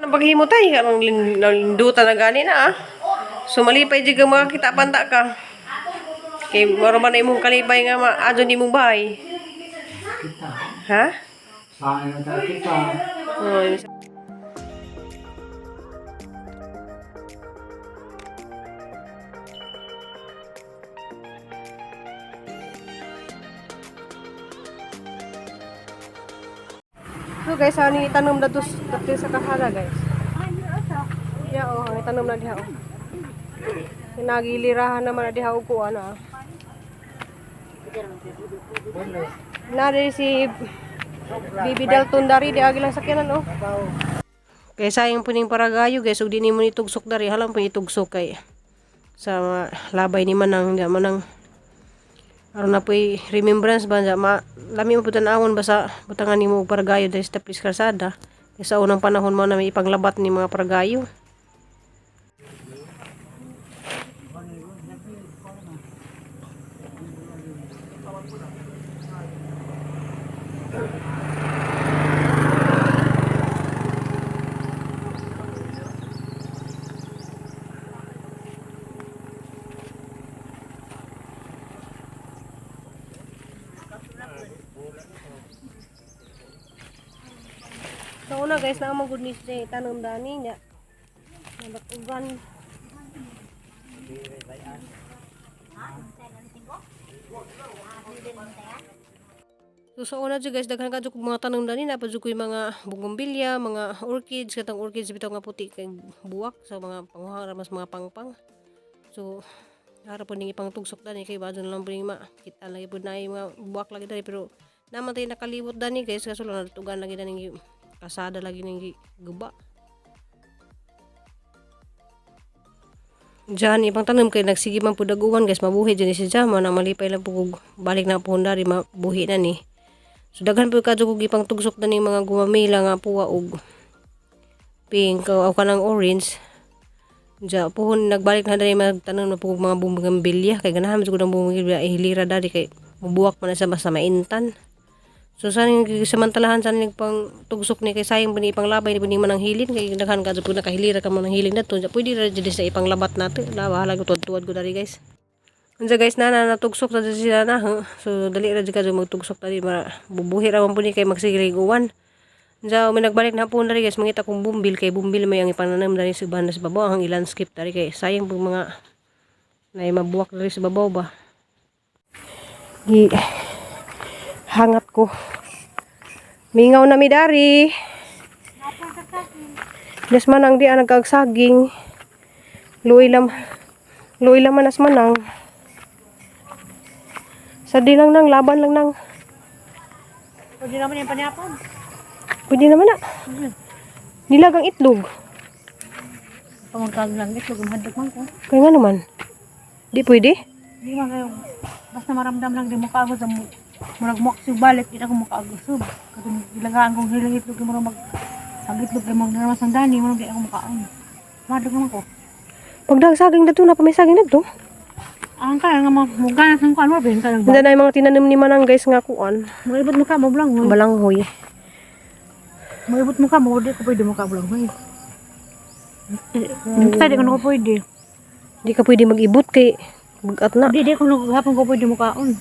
Ang paghimo tay, anong lindutan na gani na ah. So malipay jud ka makakita panta ka. Kay maro man na imong kalipay nga maadyo nimong bahay. Kita. Ha? Saan na tayo kita? Oh, yun. So guys, ano yung itanom na dati sa kahara, guys? Yeah, oh, ang itanom na diha oh. Nagilirahan naman na diha og kuan ah. Na diri si Bibi Dalton dari di agi lang sakyanan oh. Kay sayang po ning paragayo, guys, ug di nimo ni tugsok dari, halang po ni tugsok kay sa mga labay ni Manang di manang aron na po'y remembrance ba dya, ma lami mo po tan-awon ba sa butangan nimo og paragayo diri sa Taplis Kalsada. Kay sa unang panahon mo na may ipanglabat ni mga paragayo. Sa una, guys, na ang good news niya tanom dani niya. Nabatugan. So sa una jud, guys, daghan ka jud kog mga tanom dani na pa jud ko'y mga bougainvillea, mga orchids, katong orchids bitaw nga puti kay buwak sa mga panguha ra mas mga pangpang. So ara po ning ipangtugsok dani kay badyo na lang po ning ma kita lagi po na yung mga buwak lagi dani, pero naman tayo nakalibot dani, guys, kaso lang natugan lagi dani kasada lagi ning guba. Diyan, ibang tanom kay nagsige man po daguan, guys, mabuhi dyan si Jama na malipay lang po kog balik na po dari mabuhi na ni. So daghan po kadto kog ipang tugsok na ni mga gumamela nga puwa og pink o kanang orange. Diya pohon nagbalik na dali magtanom na po og mga bumgambilya kay ganahan man jud ko ng bumgambilya ihilira dali kay mubuwak man na sa basta maintan. So sa ning samantalahan sa ning pang tugsok ni kay sayang ba ni ipanglabay ni ni manang hilin kay daghan ka jud po nakahilira ka manang hilin nato. Diya, pwede ra jud sa ipanglabat nato. La bahala ko tuad-tuad ko dali, guys. Unsa, guys, na na natugsok na jud sila na. Huh? So dali ra jud ka jud magtugsok dali ma bubuhi ra man po ni kay magsigig uwan. Unsa may nagbalik na po dali, guys, mangita kong bumbil kay bumbil may ang ipananam dali sa banda sa babaw ang i-landscape dali kay sayang po mga na mabuwak dali sa babaw ba. Gi hangat ko. Mingaw na mi dari. Des manang di ang nagkagsaging. Luoy lam. Luoy laman as manang. Sa di lang nang laban lang nang. Pwede naman yung panyapon. Pwede naman na. Nilagang itlog. Pamagkag lang itlog, mahadlok man ko. Kaya nga naman. Di pwede? Hindi man kayo, basta maramdam lang di mo kaagos ang murag mo balik, di na ako makaagos. Katong gilagaan kong hilang itlog, murag mag ang itlog kay mag naramas ang dani, murag di ako makaon. Mahadlok naman ko. Pagdagsaging na to, na pa may saging na to. Ang kaya nga muganas ang kuan mo, ben ka lang Hindi ba? na yung mga tinanim ni Manang, guys, nga kuan. Maibot mo ka mo lang. Balanghoy. Maibot mo ka mo, di ko pwede mo ka lang. Basta di ko na ko pwede. Di ka pwede mag-ibot kay bugat na. Di ko na hapon ko pwede mo kaon.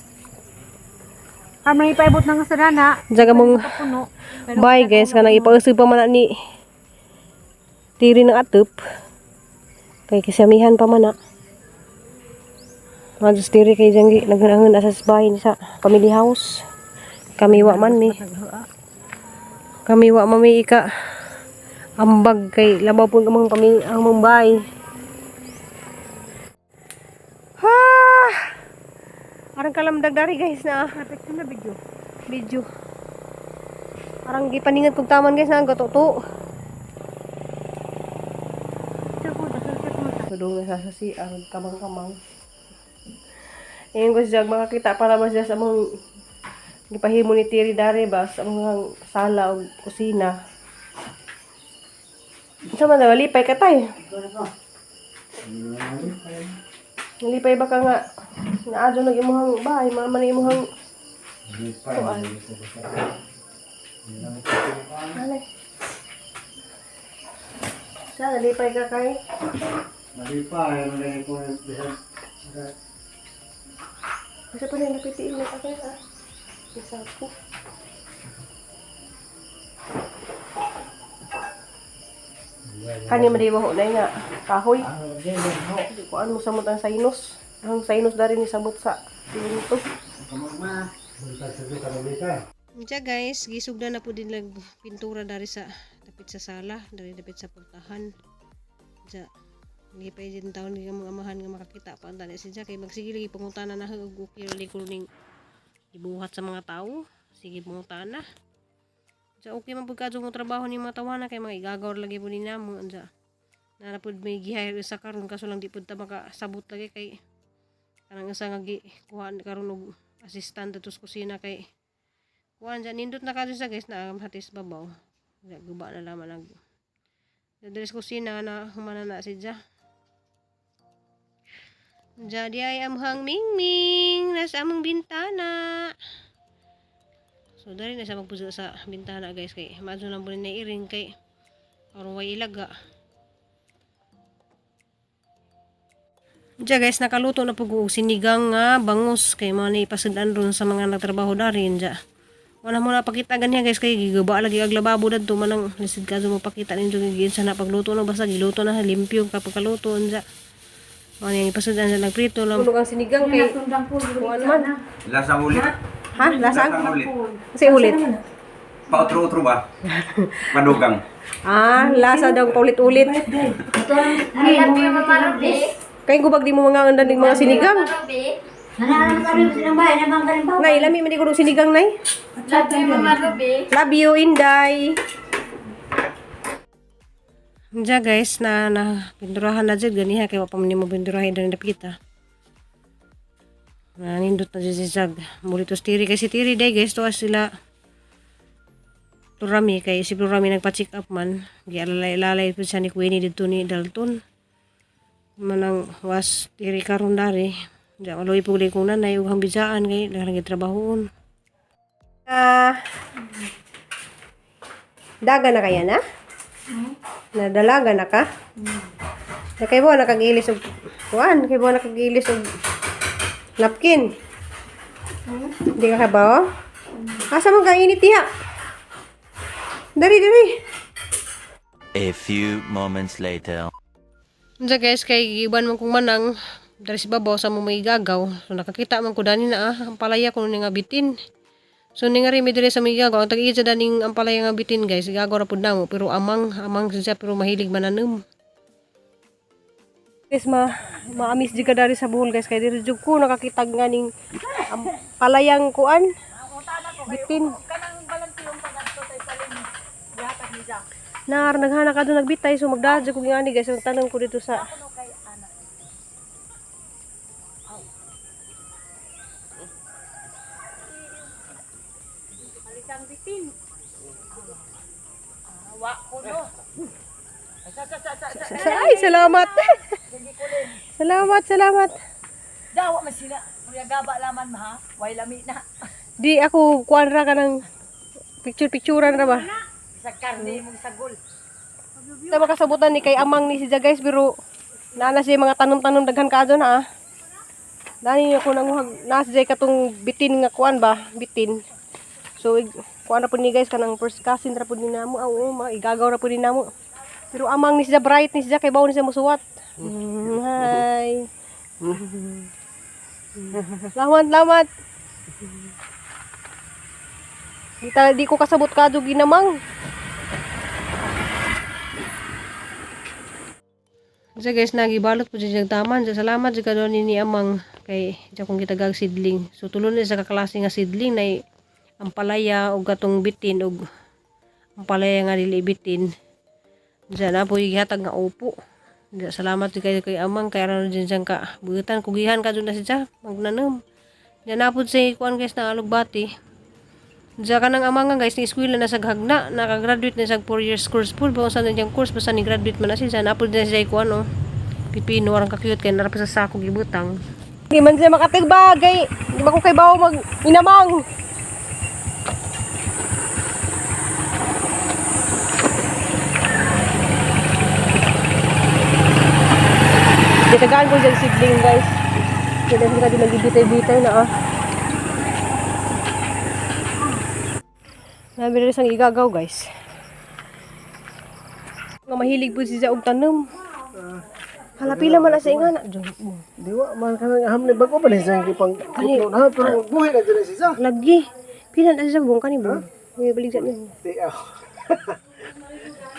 Ang may ipaibot na nga sa dana. Diyan ka mong Puno. Pero bye, guys, kanang ipausog pa man na ni tiri ng atop. Kay kisamihan pa man na. Mga Diyos tiri kay dyan naghunahun asa sa bahay ni sa family house. Kami wa man mi. Kami wa man mi ika ambag kay labaw po ang kami ang mong bahay. Ha! Parang kalamdag dari, guys, na Perfect na video. Video. Parang gipaningat kog taman, guys, na ang gatuto. Tudong na sa CR, kamang-kamang. Ngayon ko siya, makakita para mas siya sa mga gipahimo ni Tiri dari ba sa mga sala o kusina. Sa man na, lipay ka tay. Lipay ba ka nga naadyo nag imuhang bahay, mga man imuhang kuan. Alay. Sa nalipay ka kay? Malipay, malay ko bisan. Asa pa na napitiin na ka kay ah. Isa ko. Kani man di na nga kahoy. Ah, di ho. Di ko ano samot ang sinus. Ang sinus dari ni samot sa ito. Kamagma. Buntag sa ka nabitay. Diya guys, gisugda na po din lang pintura dari sa dapit sa sala, dari dapit sa pultahan. Diya, hindi pa din taon nga mga amahan nga makakita pa ang tani si Diya kay magsige lagi pangutana na og okay ra ko ning gibuhat sa mga tao. Sige pangutana. Diya okay man pud kadto mo trabaho ni mga tawana kay mga igagaw ra lagi po ni namo diya. Nara pud may gihire sa karon kaso lang di pud ta makasabot lagi kay kanang isa nga gi kuhaan karon og assistant dito sa kusina kay kuan dyan, nindot na kadto sa guys na ang hatis babaw. Dya, guba na laman nag. Diri sa kusina na humana na si Dya. Dya di ay amhang mingming nasa among bintana. So dari na siya magpuso sa bintana guys kay maadto lang po ni iring kay aron way ilaga. Diya guys, nakaluto na po ko og sinigang nga bangus kay mga naipasudan ron sa mga nagtrabaho darin diya. Wala mo na pakita ganyan guys kay gigaba lagi ag lababo dadto manang lisod ka mo pakita ninyo giginsa na pagluto na basta giluto na limpyo kapag kaluto unja. Ano yung ipasudan sa nagprito lang. Puno kang sinigang kay Tundang po. kuan man. Lasang ulit. Ha? Lasang? Lasang ulit. Kasi ulit. Pautro-utro ba? Manugang. Ah, lasa daw paulit-ulit. I love you, Mama Ruby. Kay gubag di mo mga andan mga sinigang. Ruby. Nay, lami man di ko og sinigang nay. Love you, Mama Ruby. Love you, Inday. Diya guys, na na pinturahan na dyan. Ganiha, kay wa pa man nimo pinturahan dyan napita. Na nindot na dyan si Zag. Muli to si Tiri. Kasi Tiri day guys, tuwa sila Turami kay si Turami nagpa-check up man. Gialalay-lalay po siya ni Queenie dito ni Dalton. Manang was Tiri karon dari. Diya maloy po kong nanay ug hambijaan kay daghang trabahoon. Ah, daga na kaya na? Nadalaga na ka? Na kay mo nakagilis og kuan, kay mo nakagilis og napkin. Hindi ka kabaw? Asa man ka init diha? Dari dari. A few moments later. Unsa guys kay giuban man kong manang dari si babaw sa mo may gagaw. So nakakita man ko dani na ah, ang palaya ko ni nga bitin. So ni nga rin may diri sa may gagaw. Ang tag-iya daning ang palaya nga bitin guys, gagaw ra pud namo pero amang amang siya pero mahilig mananom. Guys, maamis di ka dari sa buhol guys kay diri jud ko nakakita nga ning ang palayang kuan bitin. Nar naghana ka doon nagbitay so magdahad jud ko ngani guys ang tanong ko dito sa Ay, salamat. Salamat, salamat. Dawa man sila. Kuya gaba laman ma, way lami na. Di ako kuan ra ka ng picture-picturean ra ba? Sa karne mong sagol. Sa makasabutan ni kay amang ni si Ja, guys pero naa na siya mga tanom-tanom daghan ka na ah. Dani ako nanguhag naa siya katong bitin nga kuan ba, bitin. So kuan ra pud ni guys kanang first cousin ra pud ni namo. Ah, oo, ma, igagaw ra pud ni namo. Pero amang ni siya bright ni siya kay bawo ni siya musuwat. Hi. Lamat, lamat. Di ko kasabot kadto ginamang. Kasi guys, nagibalot po siya taman. Salamat sa kadon ni Amang kay siya kong gitagag sidling. So tulon ni sa kaklase nga sidling na ang palaya og katong bitin og ang palaya nga dili bitin. Diyan na po gihatag nga upo. Diyan, salamat jud kay kay Amang kay aron din siyang ka butan kugihan ka jud na siya magnanom. Diyan na po siya kuan guys na alugbati. Diyan ka ng amang nga guys ni eskwela na sa hagna nakagraduate na sa 4 years course po ba sa niyang course basta ni graduate man na siya na po din siya kuan oh. Pipino warang ka-cute kay narap sa sako gibutang. Di man siya makatigba kay di ba ko kay bawo mag inamang. Gitagaan ko dyan sibling guys. Kaya dahil ka din nagibitay-bitay na ah. Nabi rin sang igagaw guys. Nga mahilig po siya og tanom. Hala pila man na sa ingana. Diyon, oh. Diwa man kanang hamni bago pa ni siyang ipang putlo na pero buhi na dyan siya. Lagi. Pila na siya buong kani buong. May balik dyan niya. Di ah.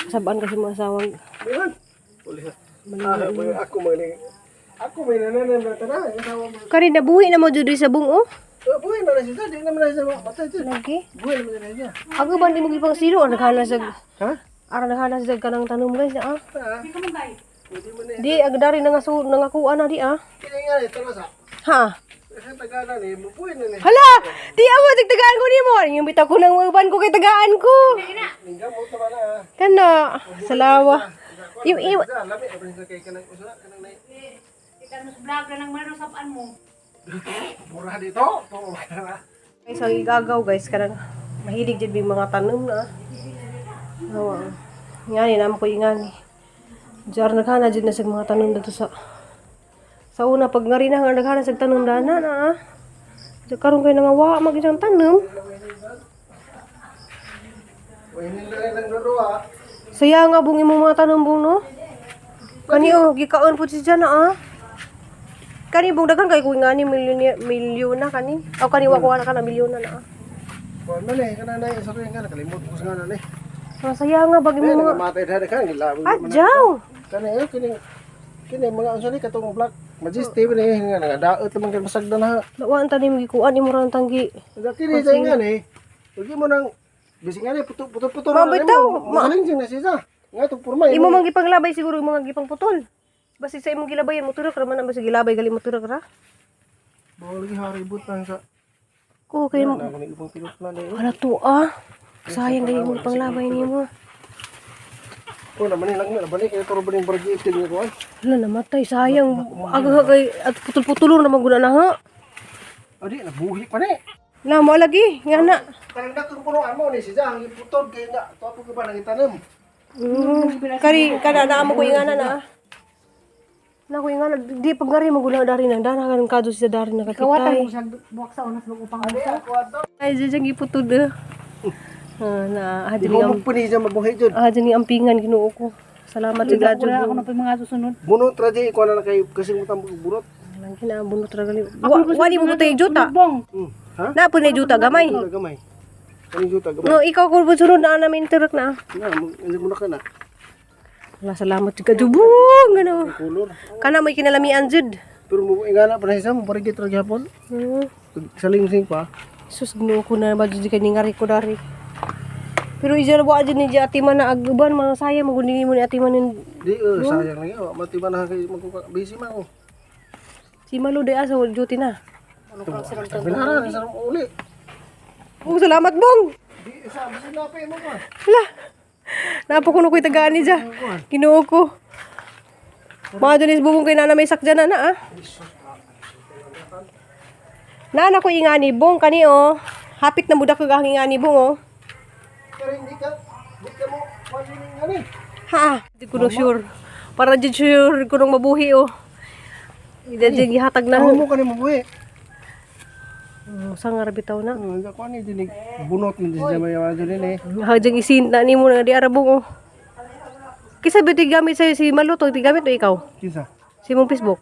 Sabaan kasi mga asawang. Diwan. Uli. Ah, boy, ako man ni. Ako may nananan na tara. Asawa mo. Kari nabuhi na mo jud sa buong oh. Ah, buhi na na siya. Di naman na siya matay dyan. Lagi. Buhi naman na siya. Ako ba hindi mo gipang silo? Ang naghala sa Ha? Ara naghala sa kanang tanom guys na ah. Ah. Di ka mo guys. Pwede mo na. Di agdari na nga su nangakuha na di ah. Kini nga ito na sa. Ha. Kasi tagalan eh, mabuhi na ni. Hala! Di amo tagaan ko nimo. Yung bitaw ko nang uban ko kay tagaan ko. Lingga mo tama na. Ah. Kana salawa. Im im Sa lami na pa kay kanang usa kanang nay. Kita mo sa vlog na nang marusapan mo. Mura dito. To na. Guys, ang igagaw guys kanang mahilig jud yung mga tanom na. Awa. Ngani namo ko ingani. Jar naghana jud na sa mga tanom dito sa una pag ngari na nga naghana sa tanom dana na ah. Sa karon kay nangawa mag isang tanom. Uy, hindi na lang duwa. Saya nga bung imong mga tanom bung no. Kani oh, gikaon pud si Jana ah. Kani bung daghan kay ko ngani milyon milyon na kani. Aw kani wa ko na kana milyon na ah. Kuan man eh, kanang nay sa rin kana kalimot ko sa ngalan eh. Ah, saya nga bag imong Eh, mga namatay dahil kan gila. Adyaw. Kani eh kini kini mga unsa ni katong black majesty ba ni nga nagadaot man kay masagdan na. Wa ang tanim gikuan imo ra ang tanggi. Nga kini sa nga ni. Ugi mo nang bising nga ni puto puto puto Ma, bitaw, ma- Masaling na siya. Nga to purma. Imo man gipanglabay siguro imong mga gipangputol. Basi sa imong gilabayan mo turak ra man ang basi gilabay gali mo turak ra. Bawal lagi haribot lang sa. Ko kay Na kani ibang pilot na ni. wala to ah. Sayang kay imong panglabay nimo. Ko naman ni lang na balik kay turo ba ning bargi itil ni ko. Hala namatay sayang aga kay at putol-putulor naman guna na ha. Adi nabuhi pa ni. Na mo lagi nga na. Kanang dakong punuan mo ni siya ang iputod kay na to ko ba nang itanom. Kari kada na mo ko ingana na. ah. Na ko ingana di pag ngari magula dari na dana kan kadto siya dari na Kawatan kakitay. mo sa buwak sa unas mag upang Ay jang giputod eh. Ah, na Di hadili mo ang magpuni siya mabuhi jud. ah ni ampingan Ginoo ko. Salamat sa God. Wala ako na pa yung mga susunod. Bunot ra di ko na kay kasi mo tambog bunot. Lang kinabunot ra gali. Wa wa ni mo butay juta. Bong. Ha? Na po na juta gamay. Juta gamay. Kaning juta gamay. No, ikaw ko sunod na namin turak na. Na, mo na ka na. Wala salamat jud ka jubong ano. Kulor. Kana may kinalamian jud. Pero mo ingana pa na siya mo parigit ra gyapon. Saling-sing pa. Sus Ginoo ko na ba jud kay ningari ko dari. Pero ija wa jud ni ati man na aguban mga sayang maguni mo ni ati man nin- Di sayang lang wa mati ba na kay magkuka busy man ko. si Malo de asa wal duty na. Binara na sa uli. Oh, salamat bong. Di sa busy na pa mo ko. Hala. Napo kuno ko'y tagaan ni ja. Ginoo ko. Mga dunis bubong kay nana may sakdyan na na ah. Nana ko ingani bong kani oh. Hapit na mudak kag ang ingani bong oh. Pero hindi ka di ka mo pwede ning ani. Ha, di ko no sure. Para jud sure ko nung mabuhi oh. Ida jud gihatag na. Ano mo kani mabuhi? Oh, sangar bitaw na. Ano ko ani dinig bunot ni siya may mga din eh. Hagjang isinta nimo na di arabong oh. Kisa ba gamit sa'yo si Maluto, ti gamit o ikaw? Kinsa? Si mong Facebook.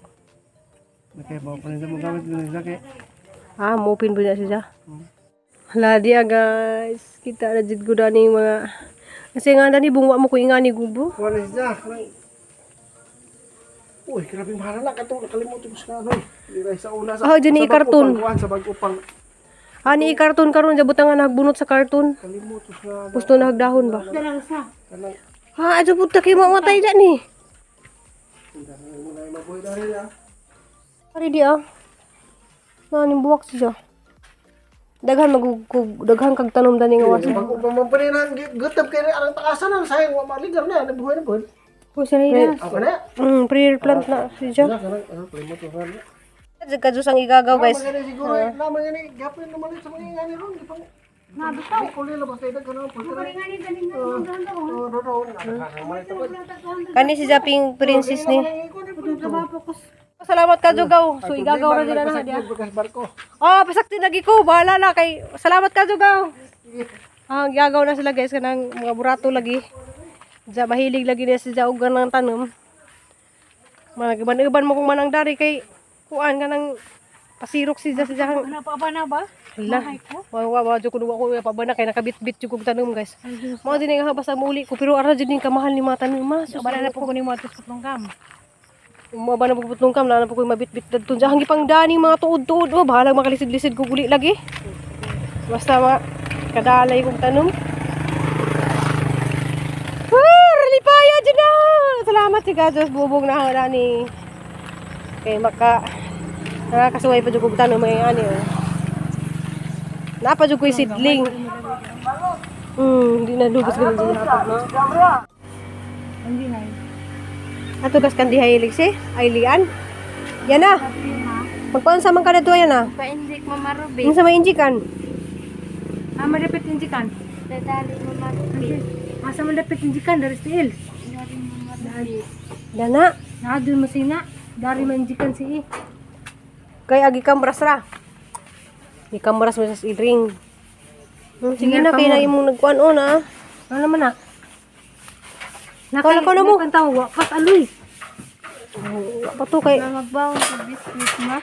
Okay, ba pa mo gamit din siya kay. Ah, mo open ba na siya? Hala diya guys. Kita na jud ko dani yung mga kasi nga dani bungwa mo ko ingani gubo. Kuha na siya. Uy, grabe mahal na katong nakalimutan ko sa ano. Di ra sa una sa. Ah, dyan ni sa bago i-cartoon. pang kuwan, sa bago pang Ani i-cartoon karon jabutan nga nagbunot sa cartoon. kalimutan sa Gusto na hagdahon ba? Dalang sa. kanang Ha, adyo puta kay mamatay dyan ni. mo na mabuhi dahil ah. Pare di ah. Naning buwak siya. Daghan magugug, daghan kag tanom dani nga wasa. Bago pa man pa rin ang gutap kay arang takasan na sayang wa maligar na nabuhay na pod. Ko sa na. Ako na. Prayer plant na siya. Wala kanang ano kalimutan ko na. Kadyo kadyo sang igagaw guys. Magani siguro naman gani gapon naman sa mga ngani ron di pang Nga bitaw. Kuli labas tayo daghan ang pagkira. Nga ni ganing nga. Oh, do do. Kani si Japing princess ni. Trabaho ko. Salamat ka Jugaw. So igagaw ra dila na diya. Bukas barko. Oh, pasakti lagi ko. Bahala na kay salamat ka Jugaw. Ah, gagaw na sila guys kanang mga burato lagi. Diya mahilig lagi niya si og ganang tanom. Mga uban mo kung manang dari kay kuan kanang pasirok si Diya si Diya. Ano pa ba na ba? Hala. Wa wa wa jud ko duwa ko pa ba na kay nakabitbit jud kog tanom guys. Mao din nga basta muuli ko pero ara jud ning kamahal ni mga tanom ma. Sus, Bala na po ko ni mo atos kutlong kam. Mo ba na puputlong kam na po ko'y mabitbit dadto diyan hangi pang daning mga tuod-tuod oh bahalag makalisid-lisid ko guli lagi. Basta ma kadalay kong tanom. Ah, relipaya dyan na. Salamat si God Diyos bubog na ako ni. Kay maka nakakasuway pa jud kog tanom may ani oh. Napa jud ko'y sidling. Hindi na lubos ganun dyan hapon, no? Hindi na. Ato gas kandi hilig si Ailian. Yan na. Magpaunsa man ka na yan na. Paindik Mama Ruby. Unsa may injikan? Ah, malapit injikan. Dadali Mama Ruby. Asa malapit injikan dari still. Dari Mama Ruby. Dana. Naadul mo sina. Dari manjikan si. Kay agi kamras ra. Di kamras mo sa ring. Sige na kay na imong nagkuan on ah. Ano naman na? Kala ko na mo. Nakang tao, wakas aloy. Wa pa to kay Magbaon sa biscuit ma.